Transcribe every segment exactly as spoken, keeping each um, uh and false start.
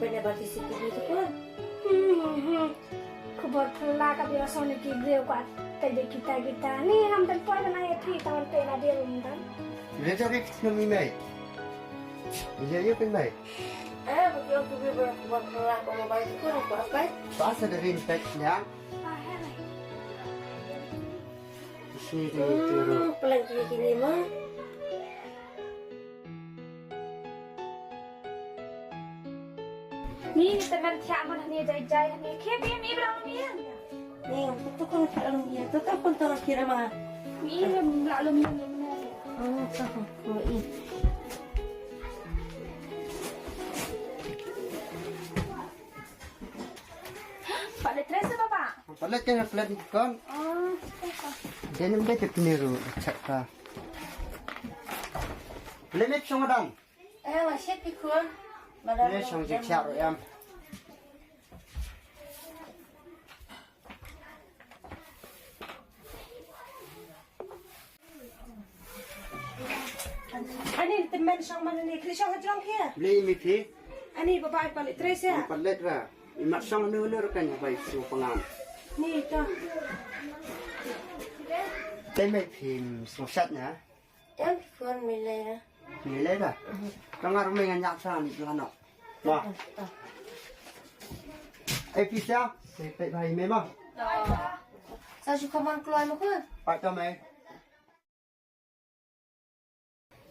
Pynne ba ti si ki bi tu ko. Hmm, hmm. Khubor phylla ka bi ong song ne ki briew ka te de kita kita. Ni ham dan poi na e phi tang te na dia rum dan. Dia jadi snu mi mai. Dia ya pin mai. Eh, ba ki ong tu bi ba khubor phylla ka ma bai tu ko ko apa? Pas ada rin pek ya. Ah, hai. Sini tu tu. Hmm, pelan kini kini mah. Ni ni teman thiah man ni jai jai ni. Ke bi mi bra mi ya. Ni tu tu kun thiah lum ya. Tu tu kun tu kira ma. Mi lum la lum ni ni. Oh, tu tu. Oh, i. Palet tres apa, Pak? Palet kan palet ni kon. Oh, apa? Dia ni dia tu ni ru cak ka. Palet ni cuma dan. Eh, masih pikun. Madan. Ni cuma cak ru em. Ani te men shong man ni kri shong hajrong kia. Beli mi phi. Ani baba ai palet tres ya. Palet ra. I mat shong nu nu kan ya bai su pangan. Ni ta. Te mai phi song sat na. Em phone mi le ya. Ni le da. Ka ngar me ngan yak sa ni la no. Ba. Ai pisa, se pe bai me ma. Sa shu kaman kloi mo ko. Pa to me.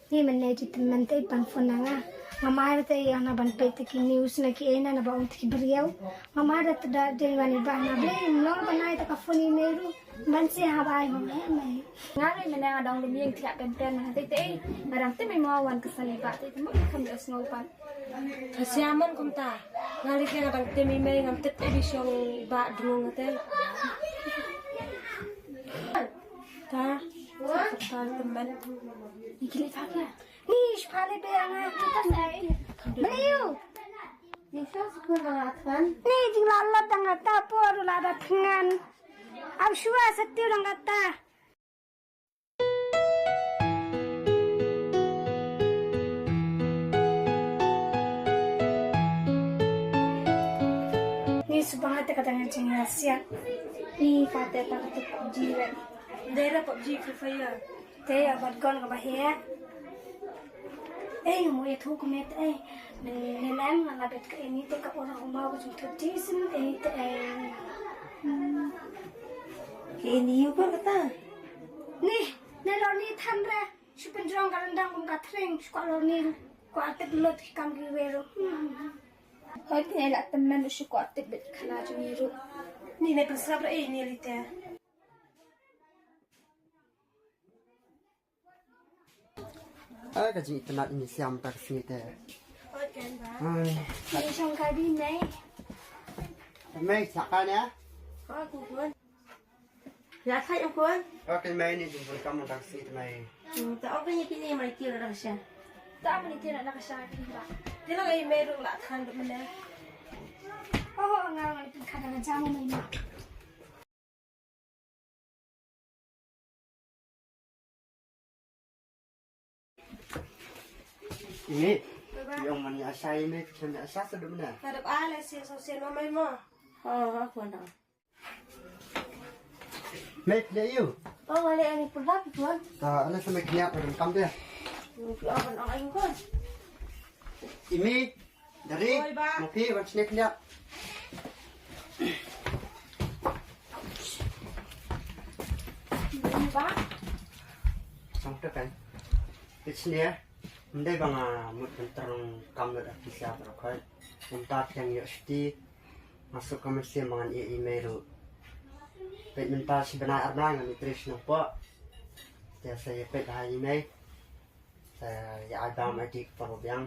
Ni man ne ji tymmen te ban phone na nga. Nga mar te ya na ban pe te ki news na ki ena na ba ong te ki briew. Nga mar te da de wan i ba na ble no ban ai ta ka phone i me ru. Ban si ha bai mo me me. Nga ri me na nga dong lum yeng thiah pen pen na te te. Nga dang te me mo wan ka sali ba te te mo kam ya sngo pan. Ka siaman kum ta. Nga ri ke nga dang te me me ngam te te bi shong ba drung te. Ta. Sa ka tymmen. Ni ki le phak ya. Ni shpale be anga. Ni sa skul anga than. Ni jing la la dang ta por la da thngan. Am shua sa tiu dang ta. Ni subang te ka dang jing ya sia. Ni ka te ta ka tu PUBG re. Dera PUBG Free Fire. Te ya bad gon ka ba he. Ei mo ya thu kumet ei. Ni lem na la bet ka ini te ka ora uma ko jum thu ti sim ei te ei. Ke ini yu ko kata. Ni ne lo ni than re. Shu pen jrong ka rendang kum ka threng shu ka lo ni. Ko atet lot ki kam ki wero. Hoi te la temen shu ko atet bet khala jung ru. Ni ne pen srap re ei ni li te. Ai ka jing itynnad ini siam ta ka sngi te. Ai. Ni shong ka di mei. Mei sa ka ne? Ka ku kun. Ya khai ong kun. Ka mei ni jing pun kam ta ka sngi te mei. Ta ong ni kini mei kira da sha. Ta mei kira da sha kini ba. Ti la ngai mei rung la than du mene. Oh, ngai ngai pun ka da jam mei. Ini, yang mani asai ini, kena asai sedemna. Hadap ala si sosial mama mo. Oh, aku nak. Mate, that you? Oh, wala ani pulak tuan. Ta, ala sa mate niya pa kam dia. Ni apa nak ayu kan? Ini, Dari, oi, ba. Mati, wan sini kena. Ini, ba. Sampai kan. Di sini ya. Mendai bang ah, mut kenterung kam da pisa berkhoi. Unta tiang yok siti. Masuk ke mesin mangan ia email tu. Pet mental si benai arbang ngan itris nampak. Dia saya pet hai email. Sa ya ai bam ai dik paro biang.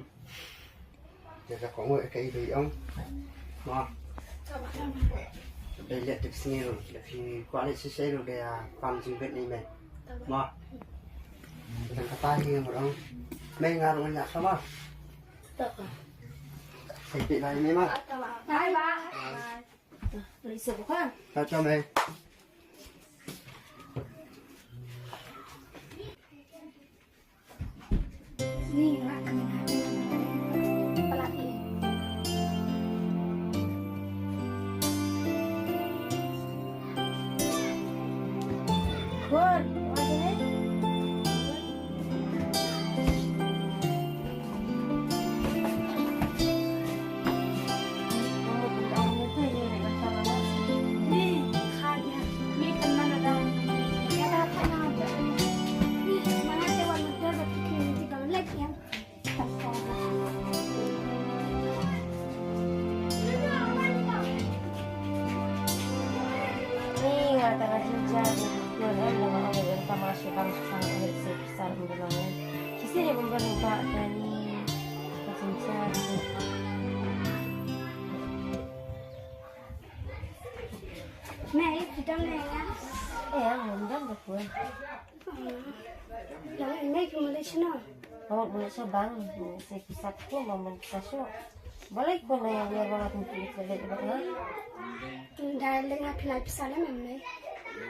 Te ka kong ka i dei ong. Ma. Dei le tik sngil le phi kwah le shisha le dei a pam jingbit ni me. Ma. Dang kata hi ngor ong. Me ngar ong nya sama. Sai pi lai me ma. Bye bye. Bye. Bye. Kata me. Ni, rak kena. Pelat ni. Mei, phi don ne ïa nga? Eh, ngam don ba pun. Lang ai mei phi mut leit shano? Ngan mut leit sha bank, sa pisa kum ba mut sa shu. Balei ko na ïa ïa ba ngan phi leit ba nga? Da leit nga phi lai pisa lem em mei.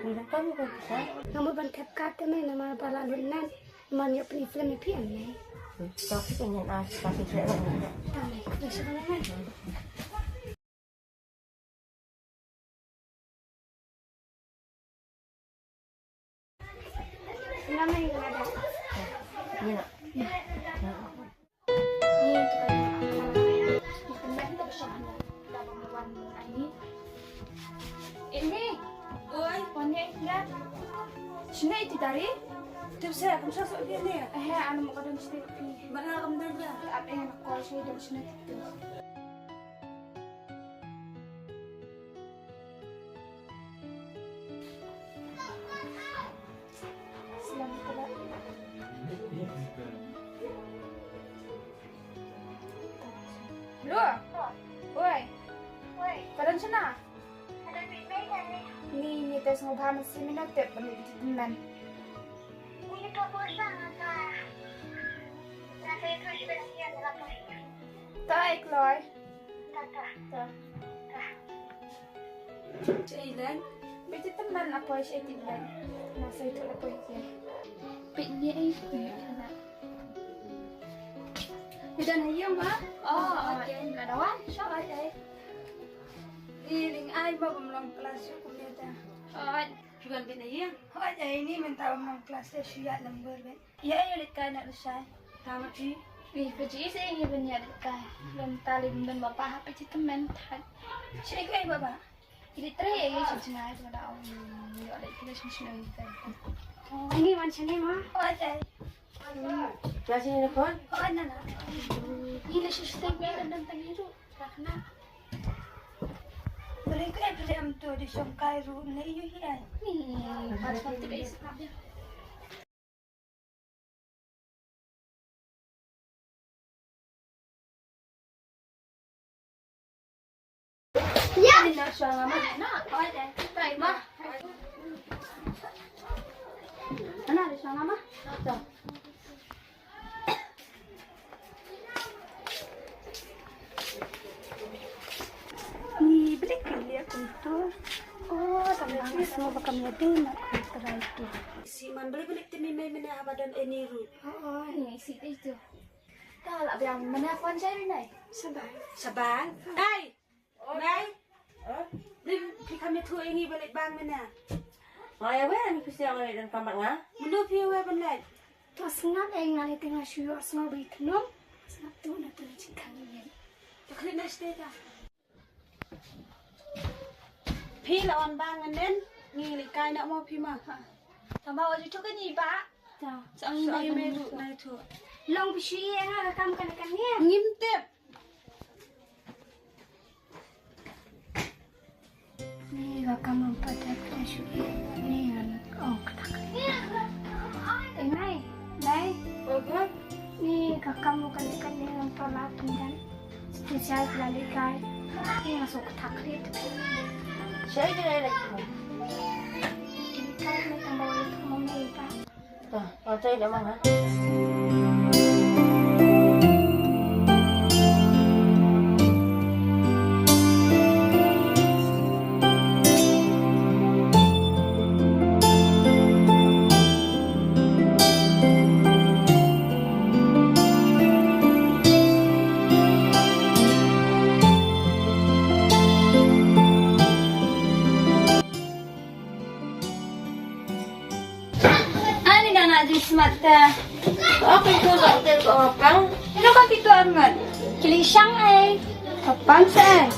Ni da kam ko pisa. Nga mut ban thep card te mei namar ba la lut nan. Man ïoh pynïaid film ïa phi em mei. Ka phi pynïaid ah, ka phi pynïaid. Tang mei, leit sha bank mei. Ini. Oi, pone enggak. Sini itu tadi. Terus saya kamu sosok dia nih. Eh, anu mau kadang sini. Mana kamu dah? Apa yang kau sudah sini itu? Hello. Oi. Oi. Ka don shano? Ni, ni te sngewbha mynsiem ïa u tip ban leit tymmen. Ta, eh, Kloi. Ta. Shaei leng? Peit tymmen la poi shaei tip leng. Nga sa ïathuh la poi shaei. Peit ne ei. Peit don ha ïing ma? Oh, okay. Nga da wan. Shaei ei. Ïa lyngngai ma bym long klas shuh kumne ta. Oh. Phi wan beit na ïing? Hooid, ai ni mynta ym long klas te shu ïaid lem bor beit. Ïa ïa leit kai na lashai. Tang ma phi. Ih, phi ji ise ïa ban ïa leit kai. Lem ta lei bym don ba pa ha phi ji tymmen thait. Shi ai ba ba. Ih, leit trei ïa shu jngai ba da ong ïa leit kai shu shu leit kai. Ni wan shane ma. Hooid ai. Ïa shane na kon? Hooid na na. Ih, leit shu shu teng beit don tang ïa ruh. Rakna. Bring ko eh bring am tu di shong kai ru ne yu hi ai. Ni, pas pas tu dei sngap dia. Ya. Ni na shong ama na. Oi dei. Tai ma. Ana di shong ama. Tu. Ni blik kin liak kumtu. Oh, tang ba nga sngew ba kam ïadei na kumta tu. Si man blik blik te mi mei mene haba don eni ru. Oh, oh, ni si te tu. Ta la biang mene phone jai ri nai. Sabar. Sabar. Hey. Nai. Lim phi kam ïathuh ïa ngi ba leit bang mynne. Nga ïa wer, ani phi sngewbha leit donkam bad nga. Mynno phi ïa wer ban leit? To sngap ïa nga leit, te nga shu ïohsngew ba i Tnum. Sngap tu na tu na jingkhang ïa. To khlid na shtei ta. Phi la wan bang mynne, ngi leit kai na mo phi ma. Tang ba wat ju thuh ka ngi ba. Ta. Sa ngi nai me tu nai tu. Long phi shu ïa nga ka kam kane kane. Ngim tip. Ni ka kam ym pat da pynshoi ni ngan ong kata ka. Eh, Nai, Nai. Ni ka kam ym kane kane ym pat la pyndan. Special pla likai. Ni nga sok kata ka. Shai ni Nai lagi. Kai ni tambah itu mami ka. Mata. Aku tu waktu ko pang. Ino ka pito arngat. Kili shang ai. Kapang sa ai.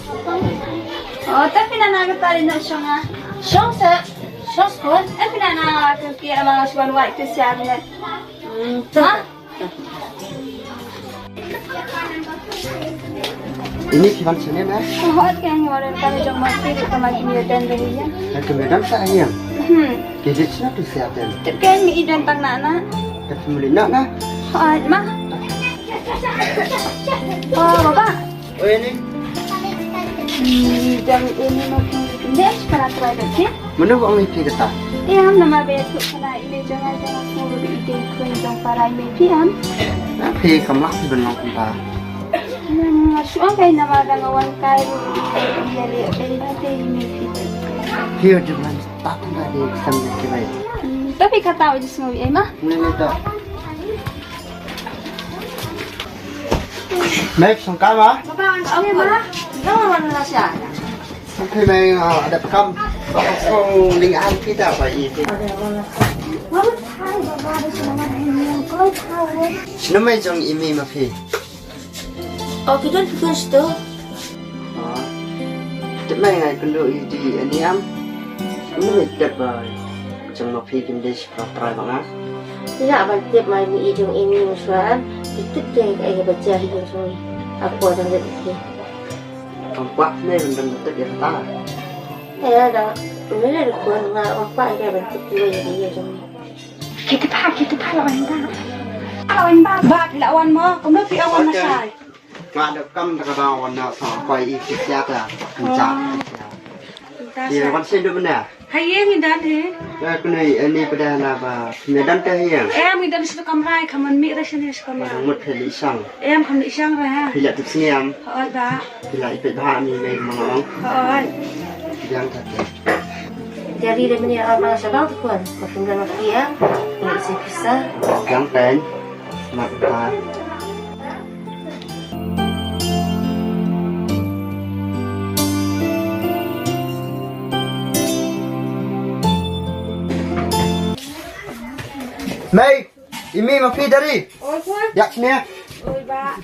Oh, tapi nana ka tali no shong ah. Shong sa. Shong skon. Eh, pina na ka ki ama shwan wai tu siar ngat. Hmm, tu. Ha? Ini kiban sene na? Hot kan, waran kami jong mati di kamar ini dan dari ya. Kan kami dan sa ayam. Hmm. Jadi sini tu siapa? Tapi kan ini dan tang nana. Kan kami nak na. Hot mah. Oh, baba. Oh, ini. Hmm, jam ini mau pindah sekarang private sih. Mano ba ong ïa phi kata? Ïa, namar ba ïathuh kane ïa i mei jong nga, jong nga sngewbha ba i dei i khun jong para i mei phi, em. Phi kam lah phi ban long kumta. Nga shu ong kai namar ba nga wan kai ruh ïa leh beiñ ba dei i mei phi. Phi ïoh jubab ta kumta de, sam de ki bai. Hmm, to phi kata u ji sngewbha ïa i ma. Ni ni to. Mei, sngewbha ma. Baba, ong ïa ma. Nga wan la sha. Sampai mai, ah, ada pekam. Kong ling an kita apa i. Sino mai jong i mei ma phi? Oh, kita pukul situ. Ah. Tip mai ngai kendo i di ani am. Sino mai tip ba jong ma phi kim dei shi pra pra bang ah. Ïa ban tip mai mi i jong i mei ma shuan. Tip dei ka ai ba jah i jong i. Apa dang dei. Kam kwah ne ban ban tip ïa kata. Eh, da, me le da kwah nga ong kwah ïa ban tip ïa ïa jong. Kita pa, kita pa la wan ba. La wan ba, ba la wan mo, kumno phi wan na sai. Nga da kam da ka da wan na sa kwah i ki sia ta. Kan ja. Ïa wan sen du bna. Hai, ïa ngi dan hi. Ïa, kune, eh, ni pada na ba, ni dan te hi ïa. Em, ngi dan shu kamra, kaman mi ra shane shu kamra. Ba mut phi li shang. Em, kam li shang ra ha. Phi la tip sngem. Hoi ba. Phi la ipit ba ni mei ma ngong. Hoi. Biang ta te. Jari de mini ar ma sha bang tu kuan. Ba phi dan ma phi ïa. Ni si pisa. Biang pen. Mat ba. Mei, i mei ma phi dari. Oi, Tuan. Ïa sini. Oi, ba.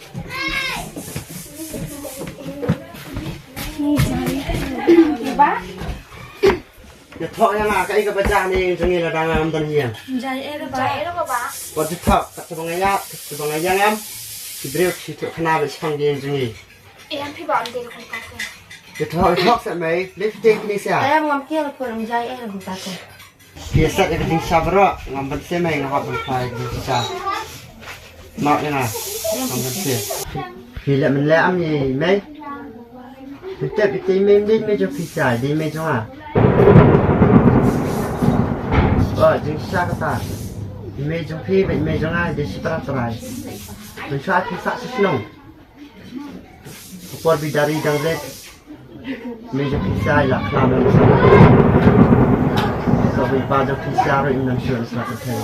Ni jai. Ba. Ïathuh ïa nga kaei kaba jia ne ïing jong ngi lada ngam don hi ïing. Jia eh re ba. Jia eh re ba. Wat ïathuh, kat kaba nga ïa, kat kaba nga ïa ngam. Ki briew ki thoh khana ba shipang ïing jong ngi. Em phi ba am dei kum ta. Ïathuh, ïathuh seh mei, lei phi dei kine seh. Em ngam tieng pun jia eh re kum ta. Phi ïa set ïa ka jingshisha baroh, ngam ban seh mei nga hap ban phai ïa ka jingshisha. Map ïa nga. Ngam ban seh. Phi leh mynleh am ïa i mei. Phi tip ïa i mei, dei mei jong phi sha, dei mei jong nga. Ba jingshisha kata. I mei jong phi bad i mei jong nga dei shi para trai. Mynshuwa phi sah sha shnong. Ka por ba i Dari dang rit. Mei jong phi sha i la khlem ïa sha. Ka bynta jong phi sha ruh im nang shuh sha ka thei.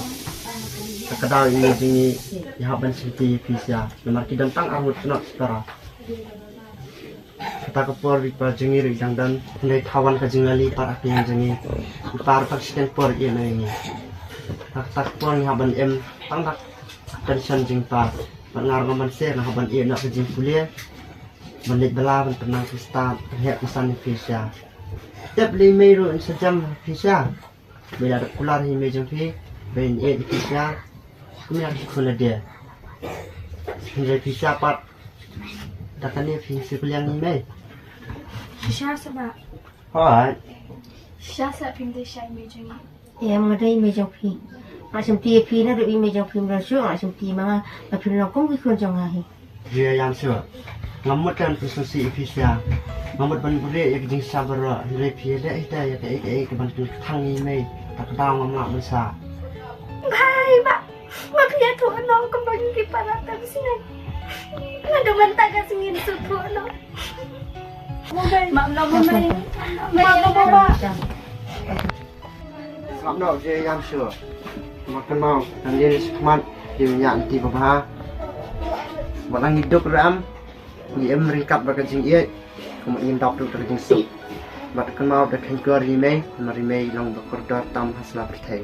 Ka daw i mei jong ngi i hap ban shim ti ïa phi sha. Namar ki don tang arngut kynnoh shi para. Kata ka por ba i pa jong ngi ruh i dang don. Hynrei thawan ka jinglali pat ha ka ïing jong ngi. I pa ruh pat shiteng por i ïeh noh ïa ngi. Kata ka por ngi hap ban im tang da ka tension jong i pa. Bad nga ruh ngam ban seh, nga hap ban ïeh noh ka jingpule. Ban leit bylla ban pynnang pisa, pynheh pisa ïa phi sha. Tep lei mei ruh in sa jem ha phi sha. Mei la dep kular hi mei jong phi. Ba in ïeit ïa phi sha. Kum ïa ki khun lade. Hynrei phi sha pat. Da kane phi shu kylliang hi mei. Phi sha seh ba. Hooid. Sha seh phim dei sha i mei jong ngi. Em nga dei i mei jong phi. Nga shim ti ïa phi naduh i mei jong phi ym don shuh, nga shim ti ma nga ba phin long kum ki khun jong nga hi. Ïa ïam shuh. Ngam mut ban pynsngewsih ïa phi sha. Ngam mut ban buhrieh ïa ka jingshisha baroh. Hynrei phi ïaleh hi te ïa kaei kaei kaban pynkthang ïa i mei. Ta ka daw ngam lah ban sah. Bhai ba. Ba phi ïathuh noh kumba ngi ki para tam sngewsih. Naduh mynta ka sngi ngin sngewthuh noh. Map noh mei. Map noh baba. Sngap noh, je ïam shuh. Mat kynmaw, tang ïa shi khmat, ïa ngi ïa ngi ti bha bha. Wat la ngi duk ruh em, ngi im ryngkat bad ka jingïeit, kumba ngin dap ruh ka jingsuk. Bad kynmaw da kheiñ kor ri mei, namar ri mei long ba kordor tam ha sla pyrthei.